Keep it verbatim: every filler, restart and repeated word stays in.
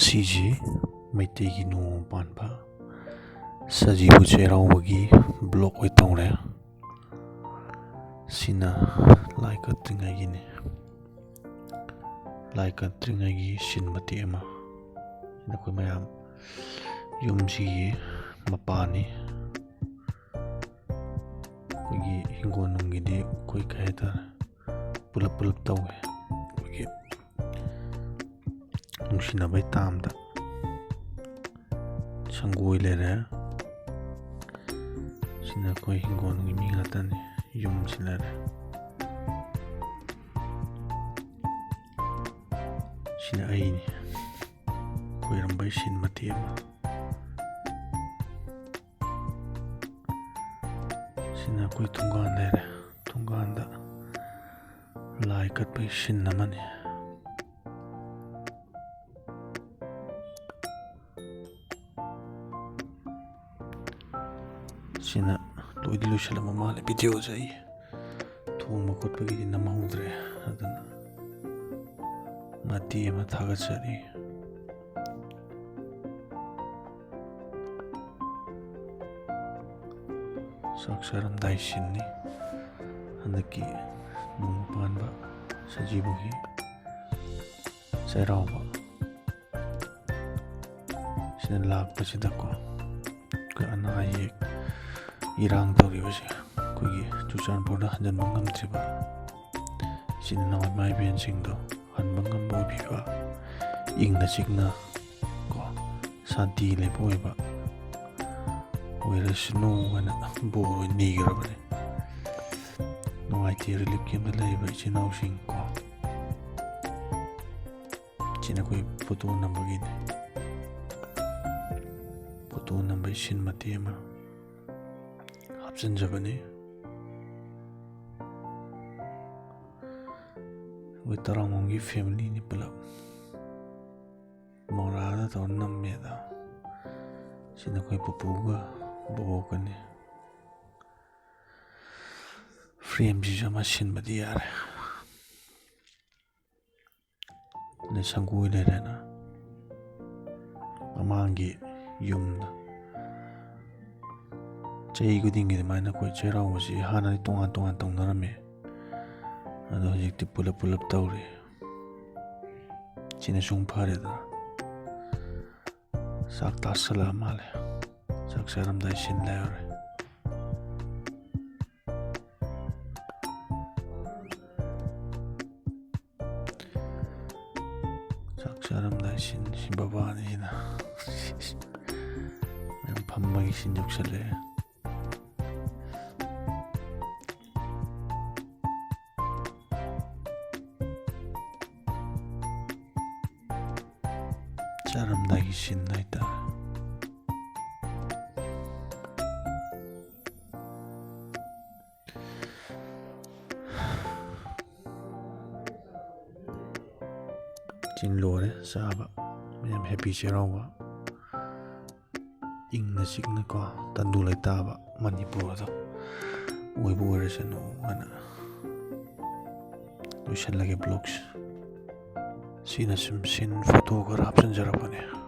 ꯁꯤꯁꯤ ꯃꯩꯇꯩꯒꯤ ꯅꯣꯡꯃ ꯄꯥꯟꯕ ꯁꯖꯤꯕꯨ ꯆꯩꯔꯥꯎꯕꯒꯤ ꯕ꯭ꯂꯣꯛ ꯑꯣꯏ ꯇꯧꯔꯦ꯫ ꯁꯤꯅ ꯂꯥꯏ ꯀꯠꯇ꯭ꯔꯤꯉꯩꯒꯤꯅꯤ꯫ ꯂꯥꯏ ꯀꯠꯇ꯭ꯔꯤꯉꯩꯒꯤ ꯁꯤꯟ ꯃꯇꯦꯛ ꯑꯃ꯫ ꯅꯈꯣꯏ ꯃꯌꯥꯝ, ꯌꯨꯝꯁꯤꯒꯤ ꯃꯄꯥꯅꯤ꯫ ꯑꯩꯈꯣꯏꯒꯤ ꯍꯤꯡꯒꯣꯜ ꯅꯨꯡꯒꯤꯗꯤ ꯑꯩꯈꯣꯏ ꯀꯩ ꯍꯥꯏꯇꯥꯔꯦ, ꯄꯨꯂꯞ ꯄꯨꯂꯞ ꯇꯧꯋꯦ꯫ ꯑꯩꯈꯣꯏꯒꯤ ꯅꯨꯡꯁꯤꯅꯕꯩ ꯇꯥꯝꯗ ꯁꯪꯒꯣꯏ ꯂꯩꯔꯦ꯫ ꯁꯤꯅ ꯑꯩꯈꯣꯏ ꯍꯤꯡꯒꯣꯜꯒꯤ ꯃꯤ ꯉꯥꯛꯇꯅꯤ꯫ ꯌꯨꯝꯁꯤ ꯂꯩꯔꯦ꯫ ꯁꯤꯅ ꯑꯩꯅꯤ꯫ ꯈꯣꯏꯔꯝꯕꯩ ꯁꯤꯟ ꯃꯇꯦꯛ ꯑꯃ꯫ ꯁꯤꯅ ꯑꯩꯈꯣꯏ ꯊꯣꯡꯒꯥꯟ ꯂꯩꯔꯦ꯫ ꯊꯣꯡꯒꯥꯟꯗ ꯂꯥꯏ ꯀꯠꯄꯒꯤ ꯁꯤꯟ ꯑꯃꯅꯤ꯫ ꯁꯤꯅ ꯂꯣꯏꯗꯤ ꯂꯣꯏꯁꯤꯜꯂꯕ ꯃꯥꯜꯂꯦ꯫ ꯚꯤꯗꯤꯑꯣꯁꯦ ꯑꯩ ꯊꯣꯡꯕ ꯈꯣꯠꯄꯒꯤꯗꯤ ꯅꯝꯍꯧꯗ꯭ꯔꯦ, ꯑꯗꯨꯅ ꯃꯇꯦꯛ ꯑꯃ ꯊꯥꯒꯠꯆꯔꯤ꯫ ꯆꯥꯛ ꯆꯥꯔꯝꯗꯥꯏ ꯁꯤꯟꯅꯤ꯫ ꯍꯟꯗꯛꯀꯤ ꯅꯣꯡꯃ ꯄꯥꯟꯕ ꯁꯖꯤꯕꯨꯒꯤ ꯆꯩꯔꯥꯎꯕ꯫ ꯁꯤꯗ ꯂꯥꯛꯄꯁꯤꯗꯀꯣ, ꯑꯩꯈꯣꯏ ꯑꯅꯥ ꯑꯌꯦꯛ ꯏꯔꯥꯡ ꯇꯧꯔꯤꯕꯁꯦ, ꯑꯩꯈꯣꯏꯒꯤ ꯆꯨꯔꯆꯥꯟꯄꯨꯔꯗ ꯍꯟꯖꯤꯟꯕ ꯉꯝꯗ꯭ꯔꯤꯕ, ꯏꯆꯤꯟ ꯏꯅꯥꯎ ꯏꯃꯥ ꯏꯕꯦꯟꯁꯤꯡꯗꯣ ꯍꯟꯕ ꯉꯝꯕ ꯑꯣꯏꯕꯤꯕ, ꯏꯪꯅ ꯆꯤꯛꯅ ꯀꯣ, ꯁꯥꯟꯇꯤ ꯂꯩꯕ ꯑꯣꯏꯕ ꯑꯣꯏꯔꯁꯅꯨ ꯍꯥꯏꯅ ꯕꯣꯔ ꯑꯣꯏꯅ ꯅꯤꯈ꯭ꯔꯕꯅꯤ꯫ ꯅꯨꯡꯉꯥꯏꯇꯦ ꯔꯤꯂꯤꯐ ꯀꯦꯝꯞꯇ ꯂꯩꯔꯤꯕ ꯏꯆꯤꯟ ꯏꯅꯥꯎꯁꯤꯡ ꯀꯣ꯫ ꯁꯤꯅ ꯑꯩꯈꯣꯏ ꯐꯣꯇꯣ ꯅꯝꯕꯒꯤꯅꯤ꯫ ꯐꯣꯇꯣ ꯅꯝꯕꯒꯤ ꯁꯤꯟ ꯃꯇꯦꯛ ꯑꯃ ꯍꯥꯞꯆꯤꯟꯖꯕꯅꯤ꯫ ꯑꯩꯈꯣꯏ ꯇꯔꯥꯃꯉꯥꯒꯤ ꯐꯦꯃꯤꯂꯤꯅꯤ ꯄꯨꯂꯞ꯫ ꯃꯣꯔꯥꯗ ꯇꯧꯔ ꯅꯝꯃꯦꯗ꯫ ꯁꯤꯅ ꯑꯩꯈꯣꯏ ꯄꯨꯄꯨꯒ ꯕꯣꯕꯣꯛꯀꯅꯤ꯫ ꯐ꯭ꯔꯦꯝꯁꯤꯁꯨ ꯑꯃ ꯁꯤꯟꯕꯗꯤ ꯌꯥꯔꯦ꯫ ꯑꯗꯩ ꯁꯪꯒꯣꯏ ꯂꯩꯔꯦꯅ꯫ ꯃꯃꯥꯡꯒꯤ ꯌꯨꯝꯗ꯫ ꯆꯍꯤ ꯈꯨꯗꯤꯡꯒꯤ ꯑꯗꯨꯃꯥꯏꯅ ꯑꯩꯈꯣꯏ ꯆꯩꯔꯥꯎꯕꯁꯤ ꯍꯥꯟꯅꯗꯤ ꯇꯣꯉꯥꯟ ꯇꯣꯉꯥꯟ ꯇꯧꯅꯔꯝꯃꯤ, ꯑꯗꯣ ꯍꯧꯖꯤꯛꯇꯤ ꯄꯨꯂꯞ ꯄꯨꯂꯞ ꯇꯧꯔꯦ꯫ ꯁꯤꯅ ꯁꯨꯝ ꯐꯔꯦꯗꯅ꯫ ꯆꯥꯛ ꯇꯥꯁꯜꯂꯛꯑ ꯃꯥꯜꯂꯦ꯫ ꯆꯥꯛ ꯆꯥꯔꯝꯗꯥꯏ ꯁꯤꯟ ꯂꯩꯔꯦ꯫ ꯆꯥꯛ ꯆꯥꯔꯝꯗꯥꯏ ꯁꯤꯟ, ꯁꯤ ꯕꯕꯥꯅꯤꯁꯤꯅ꯫ ꯃꯌꯥꯝ ꯐꯝꯕꯒꯤ ꯁꯤꯟ ꯌꯧꯁꯜꯂꯛꯑꯦ꯫ ꯆꯥꯔꯝꯗꯥꯏꯒꯤ ꯁꯤꯟ ꯍꯥꯏꯇꯥꯔꯦ꯫ ꯆꯤꯟ ꯂꯣꯏꯔꯦ ꯆꯥꯕ꯫ ꯃꯌꯥꯝ ꯍꯦꯄꯤ ꯆꯩꯔꯥꯎꯕ꯫ ꯏꯪꯅ ꯆꯤꯛꯅꯀꯣ, ꯇꯪꯗꯨ ꯂꯩꯇꯥꯕ ꯃꯅꯤꯄꯨꯔꯗꯣ ꯑꯣꯏꯕ ꯑꯣꯏꯔꯁꯅꯨ ꯍꯥꯏꯅ ꯂꯣꯏꯁꯤꯜꯂꯒꯦ vlogs꯫ ꯁꯤꯅ ꯁꯨꯝ ꯁꯤꯟ ꯐꯣꯇꯣ ꯈꯔ ꯍꯥꯞꯆꯤꯟꯖꯔꯛꯄꯅꯦ꯫